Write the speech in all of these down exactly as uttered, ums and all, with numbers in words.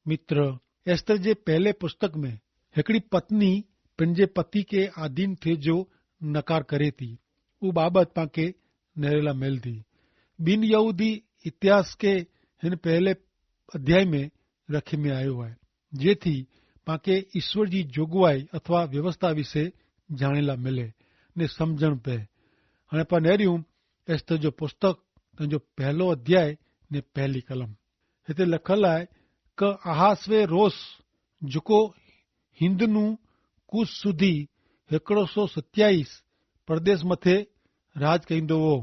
મિત્ર, એસ્તર જે પહેલે પુસ્તક મેં હેકડી પત્ની પન જે પતિ કે આધીન થે જો નકાર કરે તી ઉ બાબત પાંકે નરેલા મેલ તી. બિનયહૂદી ઇતિહાસ કે હેન પહેલે અધ્યાય મેં રખી મેં આયો હૈ, જેથી પાંકે ઇશ્વર જી જોગવાઈ અથવા વ્યવસ્થા વિશે જાણેલા મેલે ને સમઝણ પે. હણે પા નેર્યું એસ્તર જો પુસ્તક તેનો પહેલો અધ્યાય ને પહેલી કલમ. હેતા લખલ આય કે આહાસ્વે રોસ જકો હિંદનું કુસ સુધી હેકડો સો સત્યાઈસ પરદેશ મતે રાજ કહીંદો વો.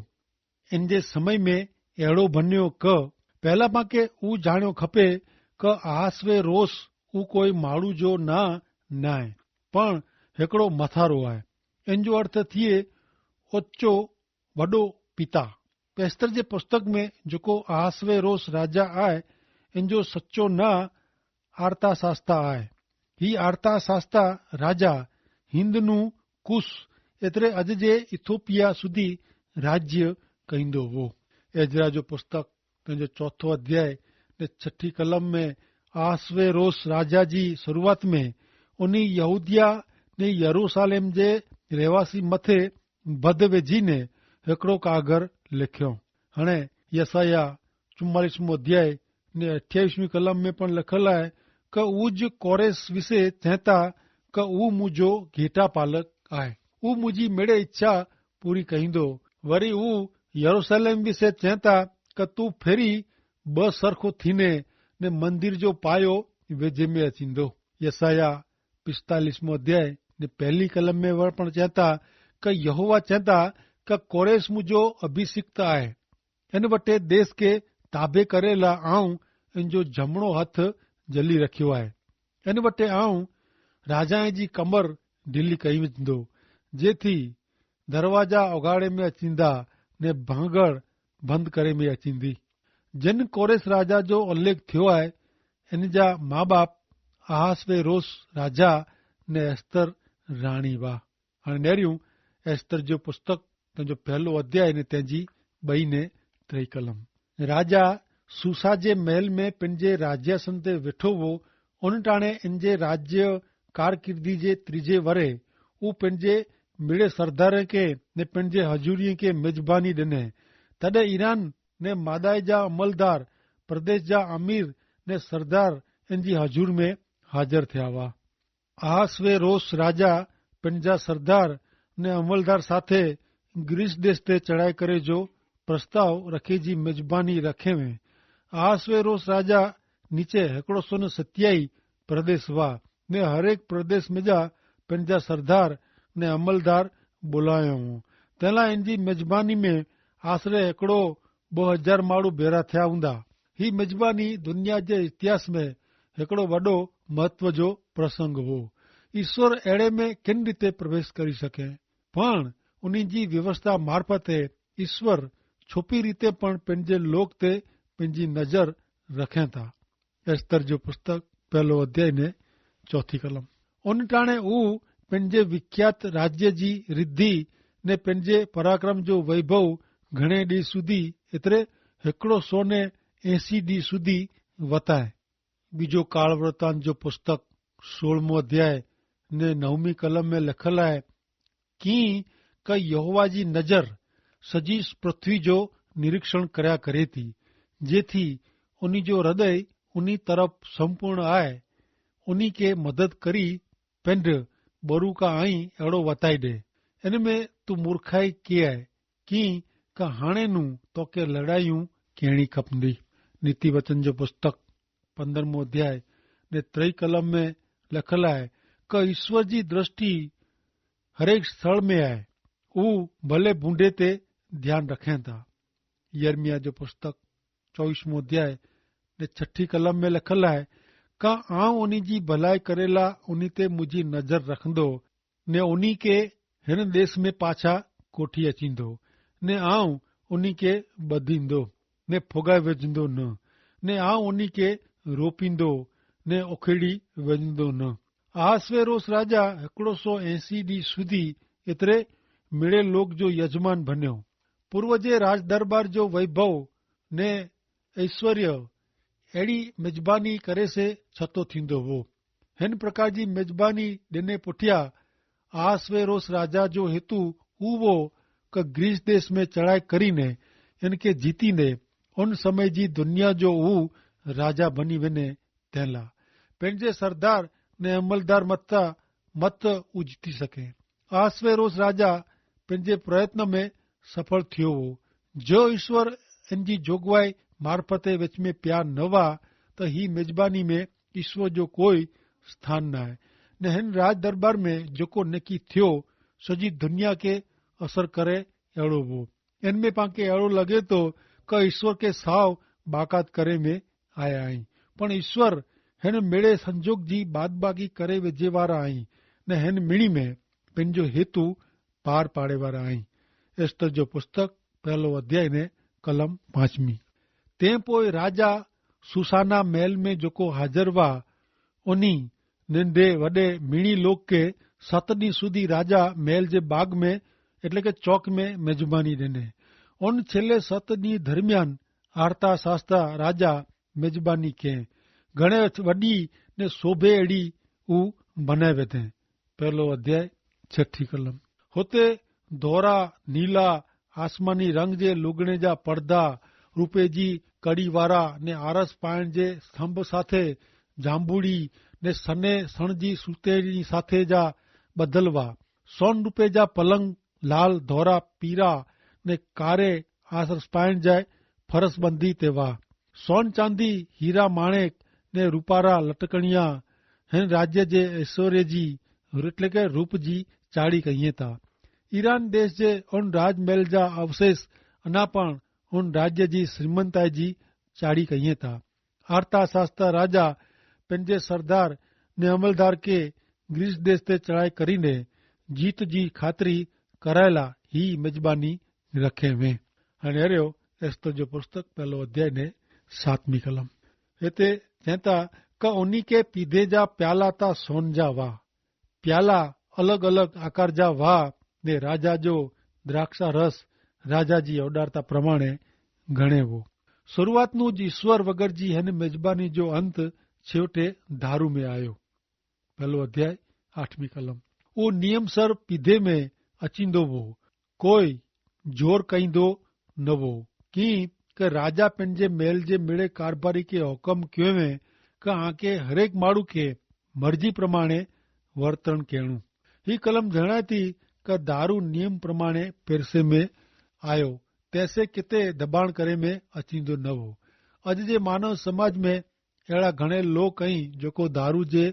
એન જે સમય મેં એડો ભન્યો કે પહેલા પાંકે ઉજાણ્યો ખપે કે આહાસ્વે રોસ ઉ કોઈ માડૂ જો ના નાય, પણ હેકડો મથારો આય. એન જો અર્થ થિયે ઓચ્ચો વડો પિતા. પેસ્તર જે પુસ્તક મેં જોકો આહાસ્વે રોસ રાજા આય એન જો સચો ના આર્થાસાસ્તા આય. હી આર્થાસાસ્તા રાજા હિંદનું કુશ એતરે અજ જે ઇથોપિયા સુધી રાજ્ય કહીંદો વો. એજરા જો પુસ્તક તેનો ચોથો અધ્યાય ને છઠી કલમ મેં આહાસ્વે રોસ રાજા જી શરૂઆત મેં ઉની યહૂદિયા ને યરૂસાલેમ જે રહેવાસી મતે ભદવે જીને હેકડો કાગર લેખ્યો. હણે યસાયાહ ચુમ્માલીસમો અધ્યાય ને અઠ્યાવીસમી કલમ મેં પણ લખેલા હૈ કે ઉજ કોરેશ વિશે ચેંતા કે ઉ મુજો ઘેટા પાલક આય. ઉ મુજી મેડે ઇચ્છા પૂરી કહીંદો. વરી ઉ યરૂસાલેમ વિશે ચેંતા કે તું ફેરી બસ સરખો થીને ને મંદિર જો પાયો વેજે મેં અચીંદો. યસાયાહ પિસ્તાલીસમો અધ્યાય ને પહેલી કલમ મેં વર પણ ચેંતા કે યહોવા ચેંતા કે કોરેશ મુજો અભિષિક્ત આય. એન વટે દેશ કે તાબે કરેલા આઉં એન જો જમણો હથ જલી રખ્યો આય. એન વટે આઉં રાજાએ જી કમર ઢીલી કઈ વજંદો જેથી દરવાજા ઓગાડે મેં અચીંદા ને ભાંગળ ભંધ કરે મેં અચીંદી. જેન કોરેશ રાજા જો ઉલ્લેખ થયો આય એન જા મા બાપ આહાસ્વે રોસ રાજા ને એસ્તર રાણી વાહ. હણે નેર્યું એસ્તર જો પુસ્તક તેનો પહેલો અધ્યાય ને તેની બઈ ને ત્રય કલમ. રાજા સૂસા જે મહેલ મેં પન જે રાજ્યાસન તે વેઠો વો ઉન ટાણે એન જે રાજ્ય કારકિર્દી જે ત્રીજે વરે ઉપ પન જે મેડે સરદારે કે ને પન જે હજૂરી કે મેજબાની દને. તદે ઈરાન ને માદાઈ જા અમલદાર પ્રદેશ જા અમીર ને સરદાર એન જી હજૂર મેં હાજર થયા વા. આહાસ્વે રોસ રાજા પન જા સરદાર ને અમલદાર સાથે ગ્રીસ દેશ તે ચડાઈ કરે જો પ્રસ્તાવ રખે જી મેજબાની રખે વે. આહાસ્વે રોસ રાજા નીચે હેકડો સો ને સત્યાઈ પ્રદેશ વા ને હરેક પ્રદેશ મેં જા પન જા સરદાર ને અમલદાર બોલાયો વો. તેલા એન જી મેજબાની મેં આશરે હેકડો બહ હજાર માણુ ભેરા થયા હુંદા. હી મેજબાની દુનિયા જે ઇતિહાસ મેં હેકડો વડો મહત્વ જો પ્રસંગ હો. ઇશ્વર એડે મેં કેન રીતે પ્રવેશ કરી શકે? પણ ઉની જી વ્યવસ્થા મારફતે ઇશ્વર છોપી રીતે પણ પેનજે લોક તે પેનજી નજર રખેં થા. એસ્તર જો પુસ્તક પહેલો અધ્યાય ને ચોથી કલમ. ઉન ટાણે ઉં પેનજે વિખ્યાત રાજ્ય જી રિદ્ધિ ને પેનજે પરાક્રમ જો વૈભવ ઘણે દી સુધી એતરે હેકડો સો ને એંસી દી સુધી વતાએ. બીજો કાળવર્તાન જો પુસ્તક સોળમો અધ્યાય ને નવમી કલમ મેં લખેલા હૈ કિ કે યહોવા જી નજર સજી પૃથ્વી જો નિરીક્ષણ કર્યા કરે થી જેથી ઉની જો હૃદય ઉની તરફ સંપૂર્ણ આય ઉની કે મદદ કરી પેંધ બરૂ કા આઈ એડો વતાઈ દે. એન મેં તું મૂર્ખાઈ કે આય કિ કે હાણે નું તો કે લડાઈયું કહેણી ખપની. નીતિ વચન જો પુસ્તક પંદ્રહમો અધ્યાય ને ત્રય કલમ મેં લખેલા હૈ કે ઈસ્વર જી દ્રષ્ટિ હરેક સ્થળ મેં હૈ. ઉં ભલે ભૂંડે તે ધ્યાન રખેં થા. યર્મિયા જો પુસ્તક ચોવીસમો અધ્યાય ને છઠી કલમ મેં લખેલા હૈ કે આઉં ઉની જી ભલાઈ કરેલા ઉની તે મુઝે નજર રખંદો ને ઉની કે હેન દેશ મેં પાછા કોઠી અચીંદો ને આઉં ઉની કે બધીંદો ને ફોગાઈ વેજંદો ન ને આઉં ઉની કે રોપીંદો ને ઓખેડી વેજંદો ન. આહાસ્વેરોસ રાજા હેકડો સો એંસી દી સુધી એતરે મેળે લોક જો યજમાન ભન્યો. પૂર્વજે રાજદરબાર જો વૈભવ ને ઐશ્વર્ય એડી મેજબાની કરે સે છતો થીંદો વો. હેન પ્રકાર જી મેજબાની દેને પુઠ્યા આહસ્વેરોસ રાજા જો હેતુ ઉવો કે ગ્રીસ દેશ મેં ચડાઈ કરીને એન કે જીતી ને ઉન સમય જી દુનિયા જો ઉવ રાજા ભની વેને તેલા પેનજે સરદાર ને અમલદાર મત્તા મત ઉજતી સકે. આહસ્વેરોસ રાજા પેનજે પ્રયત્ન મેં સફળ થિયો વો. જો ઈસ્વર એનજી જોગવાઈ મારફતે વેચમે પ્યાર નવા, તો હી મેજબાની મેં ઈસ્વર જો કોઈ સ્થાન નાય. ને હેન રાજદરબાર મેં જોકો નેકી થિયો સજી દુનિયા કે અસર કરે એડો વો. એન મેં પાંકે એડો લગે તો કે ઈસ્વર કે સાવ બાકાત કરે મેં આયા હૈં. પણ ઈસ્વર હેન મેળે સંજોગ જી બાદબાકી કરે વેજે વારા હૈં. ને હેન મિણી મેં પેનજો હેતુ પાર પાડે વારા હૈં. એસ્તર જો પુસ્તક પહેલો અધ્યાય ને કલમ પાંચમી. તે પોય રાજા સુસાના મહેલ મેં જોકો હાજર વા ઉની નેંધે વડે મિણી લોક કે સત દિન સુધી રાજા મહેલ જે બાગ મેં એટલે કે ચોક મેં મેજબાની દેને. ઉન છેલ્લે સત દિન ધરમિયાન આર્થા સાસ્તા રાજા મેજબાની કે ઘણે વડી ને શોભે એડી ઉ ભનાઈ વેધે. પહેલો અધ્યાય છઠી કલમ. હોતે ધોરા નીલા આસમાની રંગ જે લુગણે જા પડદા રૂપે જી કડીવારા ને આરસ પાયણ જે સ્તંભ સાથે જાંબુડી ને સને સણ જી સુતેરી સાથે જા બદલવા સોન રૂપે જા પલંગ લાલ ધોરા પીરા ને કારે આસર સ્પાયણ જાય ફરસબંધી તેવા સોન ચાંદી હીરા માણેક ને રૂપારા લટકણિયા હેન રાજ્ય જે ઐશ્વર્યજી એટલે કે રૂપજી ચાડી કહિયે તા. ઈરાન દેશ જે ઉન રાજમેલ જા અવશેષ અના પણ ઉન રાજ્યજી શ્રીમંતાઈજી ચાડી કહિયે તા. આર્થા સાસ્તા રાજા પેનજે સરદાર ને અમલદાર કે ગ્રીસ દેશ તે ચડાઈ કરીને જીત જી ખાતરી કરાયેલા હી મેજબાની રખે વે. અને અર્યો એસ્તર જો પુસ્તક પહેલો અધ્યાય ને સાતમી કલમ. હેતા ચેતા કે ઉની કે પીધે જા પ્યાલા તા સોન જા વાહ પ્યાલા અલગ અલગ આકાર જા વાહ ને રાજા જો દ્રાક્ષા રસ રાજા જી અવડારતા પ્રમાણે ગણે વો. શરૂઆતનું જ ઈસ્વર વગર જી હેન મેજબાની જો અંત છેવટે ધારૂ મેં આયો. પહેલો અધ્યાય આઠમી કલમ. ઓ નિયમસર પીધે મેં અચીંદો વો કોઈ જોર કઈંદો નવો. કિંકે રાજા પેનજે મેલ જે મેળે કારભારી કે હુકમ ક્યોંવે કે આંકે હરેક માળું કે મરજી પ્રમાણે વર્તન કહેણું. હી કલમ જણાયતી કે ધારૂ નિયમ પ્રમાણે પેરસે મેં આયો તેસે કિતે દબાણ કરે મેં અચીંદો નવો. અજ જે માનવ સમાજ મેં એડા ઘણે લોક અહીં જોકો ધારૂ જે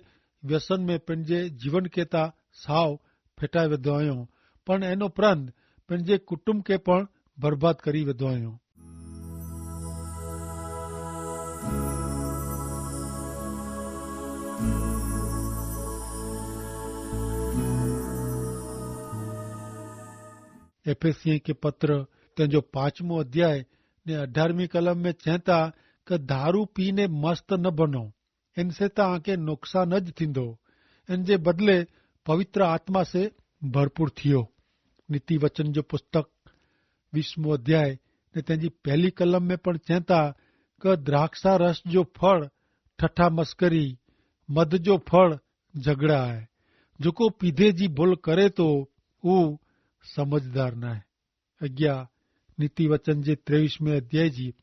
વ્યસન મેં પેનજે જીવન કેતા સાવ ફેટાઈ વધો આયો પણ એનો પ્રાંત પેનજે કુટુંબ કે પણ બરબાદ કરી વધો આયો. એફેસિયન કે પત્ર તેનો પાંચમો અધ્યાય ને અઢારમી કલમ મેં ચેંતા કે ધારૂ પીને મસ્ત ન બનો. એન સે તા આંકે નુકસાન જ થીંદો. એન જે બદલે પવિત્ર આત્મા સે ભરપૂર થિયો. નીતિ વચન જો પુસ્તક વિશ્વ અધ્યાય ને તેની પહેલી કલમ મેં પણ ચેંતા કે દ્રાક્ષા રસ જો ફળ ઠઠા મસ્કરી મધ જો ફળ ઝઘડા હૈ. જોકો પીધે જી ભૂલ કરે તો ઉ સમઝદાર નાય. અગિયા નીતિ વચન જે ત્રેવીસ મેં અધ્યાય જી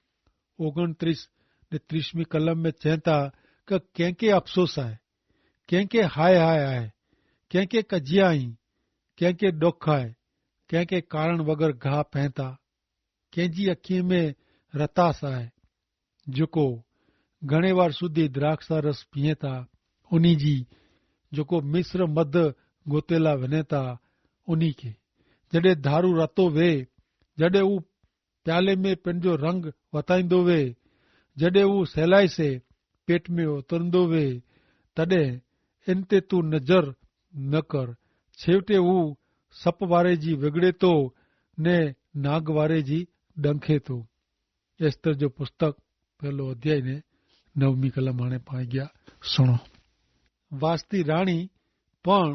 ઓગણત્રીસ ને ત્રીસ મી કલમ મેં ચેંતા કે કેંકે અફસોસ આય, કેંકે હાય હાય આય, કેંકે કજ્યા આઈ, કેંકે ડોખ આય, કેંકે કારણ વગર ઘા પહેંતા, કેંજી અખી મેં રતાસ આય. જોકો ઘણે વાર સુધી દ્રાક્ષા રસ પીએ તા ઉની જી જોકો મિશ્ર મધ ગોતેલા વને તા ઉની કે જડે ધારૂ રતો વે જડે ઉપ પ્યાલે મેં પેનજો રંગ વતાઈંદો વે જડે ઉપ સહેલાઈ સે પેટ મેં ઉતરંદો વે તદે એન તે તું નજર ન કર. છેવટે ઉપ સપ વારે જી વેગડે તો ને નાગ વારે જી ડંખે તો. એસ્તર જો પુસ્તક પહેલો અધ્યાય ને નવમી કલમ હણે પાઈ ગ્યા. સુણો. વાસ્તી રાણી પણ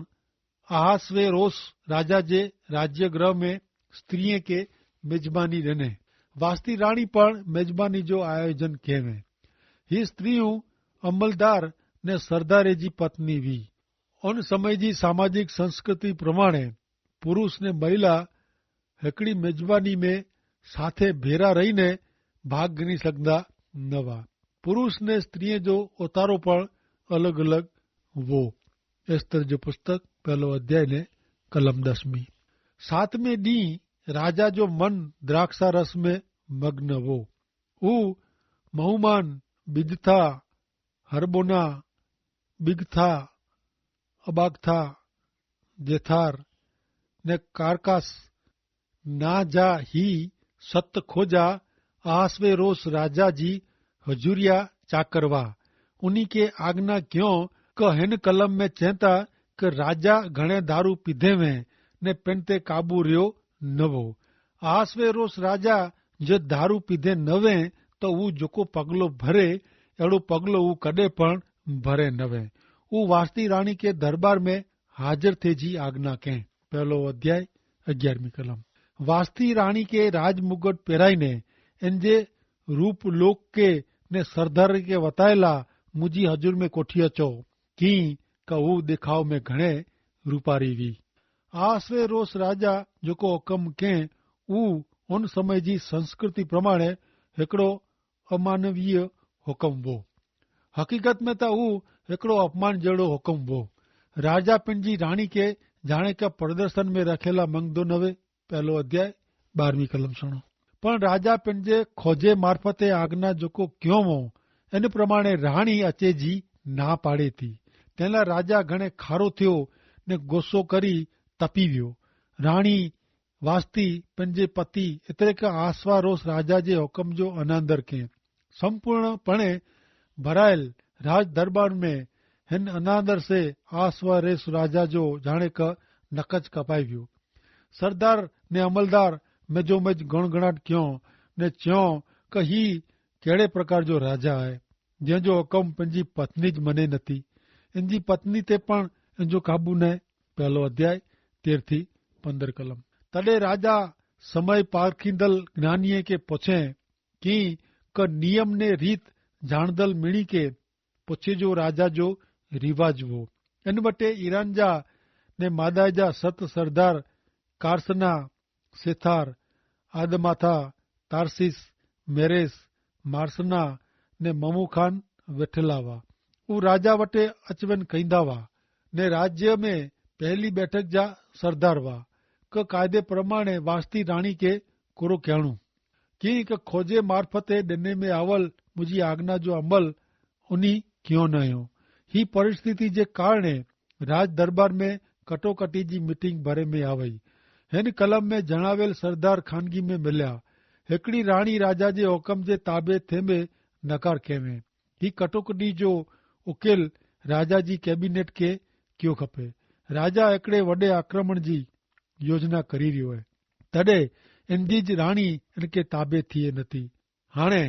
આહાસ્વેરોસ રાજા જે રાજ્યગ્રહ મેં સ્ત્રીએ કે મેજબાની રને. વાસ્તી રાણી પણ મેજબાની જો આયોજન કહેવે. હી સ્ત્રી ઉં અમલદાર ને સરદારે જી પત્ની વી. અન સમય જી સામાજિક સંસ્કૃતિ પ્રમાણે પુરુષ ને મહિલા હેકડી મેજબાની મેં સાથે ભેરા રહી ને ભાગ ગણી સકદા નવા. પુરુષ ને સ્ત્રી જો ઓતારો પણ અલગ અલગ વો. એસ્તર જો પુસ્તક પહેલો અધ્યાય ને કલમ દસમી. સાતમે દી રાજા જો મન દ્રાક્ષા રસ મેં મગ્ન વો. ઉહ મહુમાન, બિજથા, હરબોના, બિગથા, અબાગથા, જેથાર ને કારકાસ ના જા હી સત ખોજા આહસ્વેરોસ રાજા જી હજુરિયા ચાકરવા. ઉની કે આજ્ઞા ક્યો કે હેન કલમ મેં ચેંતા કે રાજા ઘણે ધારૂ પીધે વે ને પેનતે કાબૂ રહ્યો નવો. આહસ્વેરોસ રાજા જે ધારૂ પીધે નવે તો ઉજકો પગલો ભરે એડો પગલો ઉકડે પણ ભરે નવે. ઉવાસ્તી રાણી કે ધરબાર મેં હાજર થે જી આજ્ઞા કહેં. પહેલો અધ્યાય અગિયારમી કલમ. વાસ્તી રાણી કે રાજમુગટ પેરાઈ ને એન જે રૂપલોક કે ને સરધાર કે વતાયેલા મુજી હજુર મેં કોઠિયા ચો. કિંક કે ઉવ દેખાવ મેં ઘણે રૂપારી વી. આહસ્વેરોસ રાજા જોકો હુકમ કેહ ઉવ ઉન સમય જી સંસ્કૃતિ પ્રમાણે હેકડો અમાનવીય હુકમ વો. હકીકત મેં તા ઉવ હેકડો અપમાન જેડો હુકમ વો. રાજા પન જી રાણી કે જાણે કે પ્રદર્શન મેં રખેલા મંગ દો નવે. પહેલો અધ્યાય બારમી કલમ સુણો. પણ રાજા પન જે ખોજે મારફતે આગના જોકો ક્યો વો એન પ્રમાણે રાણી અચે જી ના પાડે થી. તેના રાજા ઘણે ખારો થયો ને ગોસો કરી તપી વ્યો. રાણી વાસ્તી પન જે પતિ એતરે કે આસવારોસ રાજા જે હુકમ જો અનાદર કે સંપૂર્ણ પણે ભરાયેલ રાજદરબાર મેં હેન અનાદર સે આસવારેસ રાજા જો જાણે કે નકચ કપાઈ વ્યો. સરદાર ને અમલદાર મેં જો મેં જ ગણગણાટ ક્યો ને ચ્યો કે હી કેડ઼ે પ્રકાર જો રાજા હૈ જેન જો હુકમ પન જી પત્ની જ મને નથી. એન જી પત્ની તે પણ એન જો કાબુ નહીં. પહેલો અધ્યાય તેર થી પંદર કલમ. તદે રાજા સમય પારખીંદલ જ્ઞાનીએ કે પછે કિંક કે નિયમ ને રીત જાણદલ મિણી કે પછે જો રાજા જો રિવાજ વો. એન વટે ઇરાન જા ને માદાય જા સત સરદાર કારસના, સેથાર, આદમાથા, તાર્સિસ, મેરેસ, માર્સના ને મમુખાન વેઠેલા વા. ઉહ રાજા વટે અચવેન કૈંદા વા ને રાજ્ય મેં પહેલી બેઠક જા સરદાર વા. કે કાયદે પ્રમાણે વાસ્તી રાણી કે કોરો કહેણું કિંક કે ખોજે મારફતે ડેને મેં આવલ મુઝે આજ્ઞા જો અમલ ઉની કિયો નયો. હી પરિસ્થિતિ જે કારણે રાજદરબાર મેં કટોકટી જી મીટિંગ ભરે મેં આવઈ. હેન કલમ મેં જણાવેલ સરદાર ખાનગી મેં મિલ્યા. હેકડી રાણી રાજા જે હુકમ જે તાબે થે મેં નકાર કહેવે. હી કટોકટી જો ઉકેલ રાજા જી કેબિનેટ કે કિયો ખપે. રાજા એકડે વડે આક્રમણ જી યોજના કરી રહ્યો હૈ. તદે એન જી જ રાણી એન કે તાબે થિયે નથી. હાણે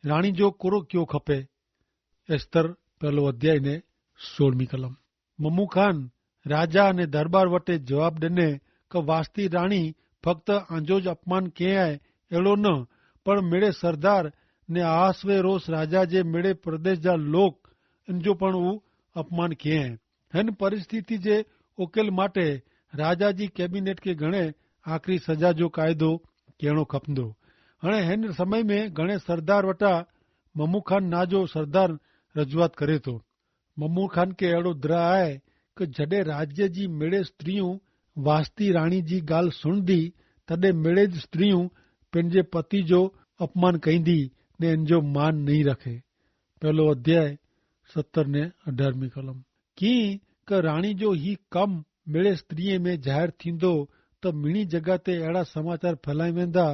રાણી જો કોરો ક્યો ખપે. એસ્તર પહેલો અધ્યાય ને સોળમી કલમ. મમુખાન રાજા અને દરબાર વટે જવાબ દેને કે વાસ્તી રાણી ફક્ત આંજો જ અપમાન કહેં આય એડો ન પણ મેળે સરદાર ને આહાસ્વેરોસ રાજા જે મેળે પ્રદેશ જા લોક એન જો પણ ઉં અપમાન કહેં આય. હેન પરિસ્થિતિ જે ઉકેલ માટે રાજા જી કેબિનેટ કે ઘણે આખરી સજા જો કાયદો કહેણો ખપંદો. હણે હેન સમય મેં ઘણે સરદાર વટા મમુખાન ના જો સરદાર રજૂઆત કરે તો. મમુખાન કે એડો દ્રાહ આય કે જડે રાજ્ય જી મેળે સ્ત્રી ઉં વાસ્તી રાણી જી ગાલ સુણદી તદે મેળે જ સ્ત્રી ઉં પેનજે પતિ જો અપમાન કહીંદી ને એન જો માન નહીં રખે. પહેલો અધ્યાય સત્તર ને અઢારમી કલમ. કિંક કે રાણી જો હી કમ મેળે સ્ત્રી મેં જાહેર થીંદો તો મિણી જગા તે એડા સમાચાર ફેલાઈ વેંદા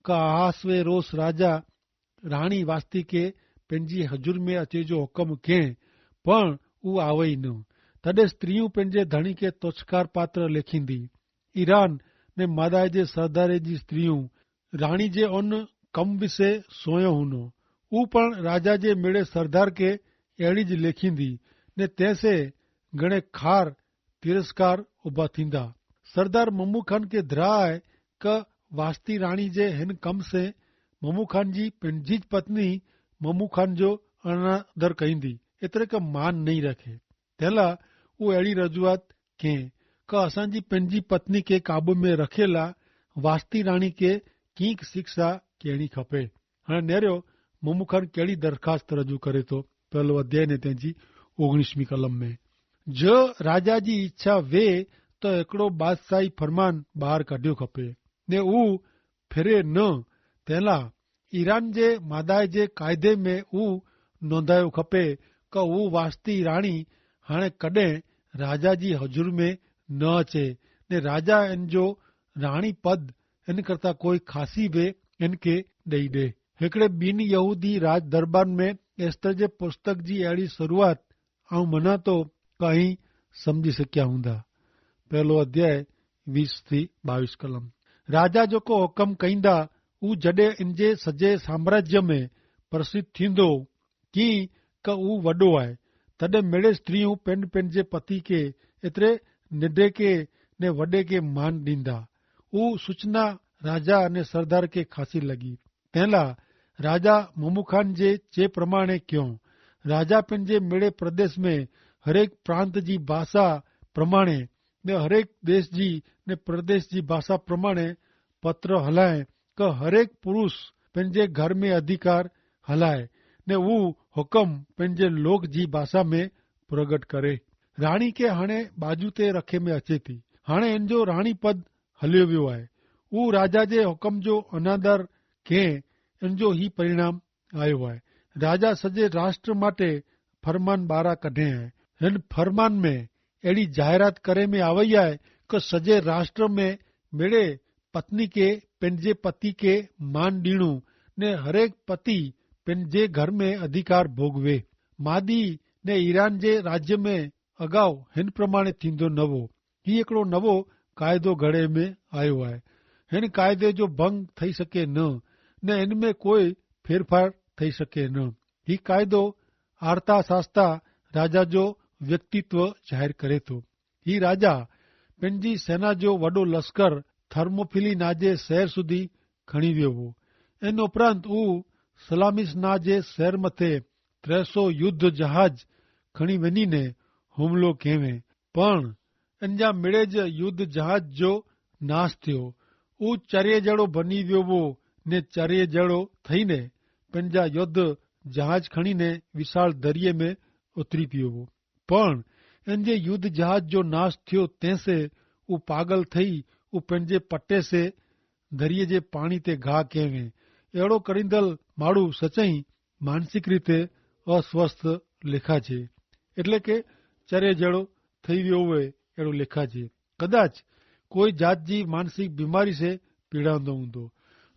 કે આહાસ્વેરોસ રાજા રાણી વાસ્તી કે પેનજી હજુર મેં અચે જો હુકમ કહેં પણ ઉં આવે ન. તદે સ્ત્રી ઉં પેનજે ધણી કે તોછકાર પાત્ર લેખીંદી. ઈરાન ને માદાય જે સરદારે જી સ્ત્રી ઉં રાણી જે અન કમ વિશે સોયો હુનો. ઉપણ રાજા જે મેળે સરદાર કે એડી જ લેખીંદી ને તેસે ગણે ખાર તિરસ્કાર ઉભા થીંદા. સરદાર મમુખાન કે ધ્રાય કે વાસ્તી રાણી જે હેન કમ સે મમુખાન જી પેનજી જ પત્ની મમુખાન જો અનાદર કહીંદી, એતરે કે માન નહીં રાખે. તેલા ઉં એડી રજૂઆત કે કે અસાંજી પેનજી પત્ની કે કાબૂ મેં રખેલા વાસ્તી રાણી કે કિંક શિક્ષા કેણી ખપે. હણે નેર્યો મમુખાન કેડી દરખાસ્ત રજૂ કરે તો? પહેલો અધ્યાય ને તેની ઓગણીસમી કલમ મેં, જો રાજા જી ઇચ્છા વે તો એકડો બાદશાહી ફરમાન બહાર કાઢ્યો ખપે ને ઉં ફેરે ન. તેલા ઈરાન જે માદાય જે કાયદે મેં ઉં નોંધાયો ખપે કે ઉં વાસ્તી રાણી હાણે કડે રાજા જી હજૂર મેં ન અચે ને રાજા એન જો રાણી પદ એન કરતા કોઈ ખાસી વે એન કે દઈ દે. હેકડ઼ે બિનયહૂદી રાજદરબાર મેં એસ્તર જે પુસ્તક જી એડી શરૂઆત આઉં મનાતો કહીં સમઝી શક્યા હૂંદા. પહેલો અધ્યાય વીસ થી બાવીસ કલમ. રાજા જોકો હુકમ કહીંદા ઉં જડે ઇનજે સજે સામ્રાજ્ય મેં પ્રસિદ્ધ થીંદો કિંક ઉં વડો આય. તદે મેળે સ્ત્રી ઉં પેંડ પેંડ જે પતિ કે એતરે નેડે કે ને વડે કે માન દીંદા. ઉં સૂચના રાજા અને સરદાર કે ખાસી લગી. તેલા રાજા મમુખાન જે જે પ્રમાણે ક્યો. રાજા પેનજે મેળે પ્રદેશ મેં હરેક પ્રાંત જી ભાષા પ્રમાણે ને હરેક દેશ જી ને પ્રદેશ જી ભાષા પ્રમાણે પત્ર હલાએ કે હરેક પુરુષ પેનજે ઘર મેં અધિકાર હલાએ ને ઉં હુકમ પેનજે લોક જી ભાષા મેં પ્રગટ કરે. રાણી કે હણે બાજુ તે રખે મેં અચેતી હણે એનજો રાણી પદ હલ્યો વ્યો આય. ઉં રાજા જે હુકમ જો અનાદર કે એનજો હી પરિણામ આયો આય. રાજા સજે રાષ્ટ્ર માટે ફરમાન બારા કઢે આય. હેન ફરમાન મેં એડી જાહેરાત કરે મેં આવય આય કે સજે રાષ્ટ્ર મેં મેળે પત્ની કે પેનજે પતિ કે માન દીણું ને હરેક પતિ પેનજે ઘર મેં અધિકાર ભોગવે. માદી ને ઈરાન જે રાજ્ય મેં અગાઉ હેન પ્રમાણે થીંદો નવો હી એકડો નવો કાયદો ઘડે મેં આયો આય. હેન કાયદે જો ભંગ થઈ શકે ન ને એન મેં કોઈ ફેરફાર થઈ શકે ન. હી કાયદો આર્થાસાસ્તા રાજા જો વ્યક્તિત્વ જાહેર કરે તો. હી રાજા પેનજી સેના જો વડો લશ્કર થર્મોફિલી ના જે શહેર સુધી ખણી વ્યો વો. એન ઉપરાંત ઉં સલામિસ ના જે શહેર મતે ત્રેસો યુદ્ધ જહાજ ખણી વેની ને હુમલો કહેવે. પણ એનજા મેળે જ યુદ્ધ જહાજ જો નાશ થયો. ઉં ચરે જેડો ભની વ્યો વો ને ચરે જેડો થઈ ને પેનજા યુદ્ધ જહાજ ખણી ને વિશાળ દરિયે મેં ઉતરી પ્યો વો. પણ એનજે યુદ્ધ જહાજ જો નાશ થયો તેસે ઉં પાગલ થઈ ઉં પેનજે પટ્ટે સે ધરિયે જે પાણી તે ઘા કહેવે. એડો કરીંદલ માડૂ સચાઈ માનસિક રીતે અસ્વસ્થ લેખા છે. એટલે કે ચરે જેડો થઈ વ્યો હોય એડો લેખા છે. કદાચ કોઈ જાત જી માનસિક બીમારી સે પીડાંદો ઊંદો.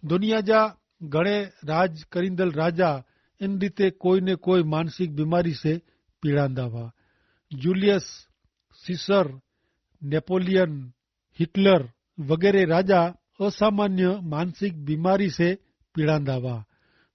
દુનિયા જા ઘણે રાજ કરીંદલ રાજા એન રીતે કોઈ ને કોઈ માનસિક બીમારી સે પીડાંદા વા. જુલિયસ સિસર, નેપોલિયન, હિટલર વગેરે રાજા અસામાન્ય માનસિક બીમારી સે પીડાંદા વા.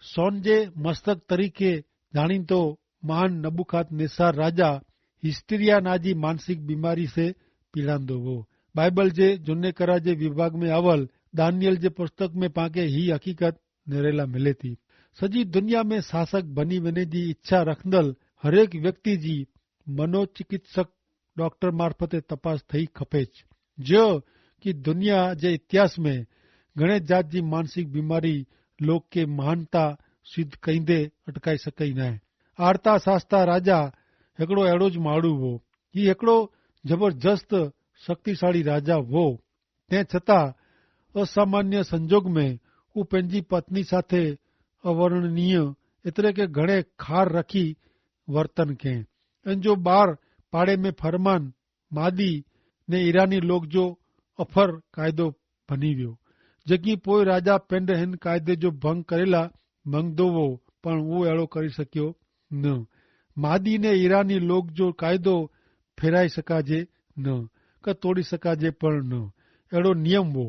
સોન જે મસ્તક તરીકે જાણીતો મહાન નબુખાત નેસાર રાજા હિસ્ટરિયા નાજી માનસિક બીમારી સે પીડાંદો વો. બાઈબલ જે જોને કરા જે વિભાગ મેં આવલ દાનિયલ જે પુસ્તક મેં પાંકે હી હકીકત નેરેલા મિલેતી. સજી દુનિયા મેં સાસક ભની વેને જી ઇચ્છા રખંદલ હરેક વ્યક્તિ જી મનોચિકિત્સક ડોક્ટર મારફતે તપાસ થઈ ખપે જ. જો કિ દુનિયા જે ઇતિહાસ મેં ઘણે જાત જી માનસિક બીમારી લોક કે મહાનતા સિદ્ધ કઈંદે અટકાઈ સકાઈ નાય. આર્થાસાસ્તા રાજા હેકડો એડો જ માડૂ વો. કિ હેકડો જબરજસ્ત શક્તિશાળી રાજા વો. તે છતાં અસામાન્ય સંજોગ મેં ઉપને જી પત્ની સાથે અવર્ણનીય એતરે કે ઘણે ખાર રખી વર્તન કહેં. એન જો બાર પાડે મેં ફરમાન માદી ને ઈરાની લોક જો અફર કાયદો ભની વ્યો. જેકી પોય રાજા પેંડ હેન કાયદે જો ભંગ કરેલા મંગ દોવો પણ ઉં એડો કરી શક્યો ન. માદી ને ઈરાની લોક જો કાયદો ફેરાઈ શકાજે ન કે તોડી શકાજે પણ ન. એડો નિયમ વો.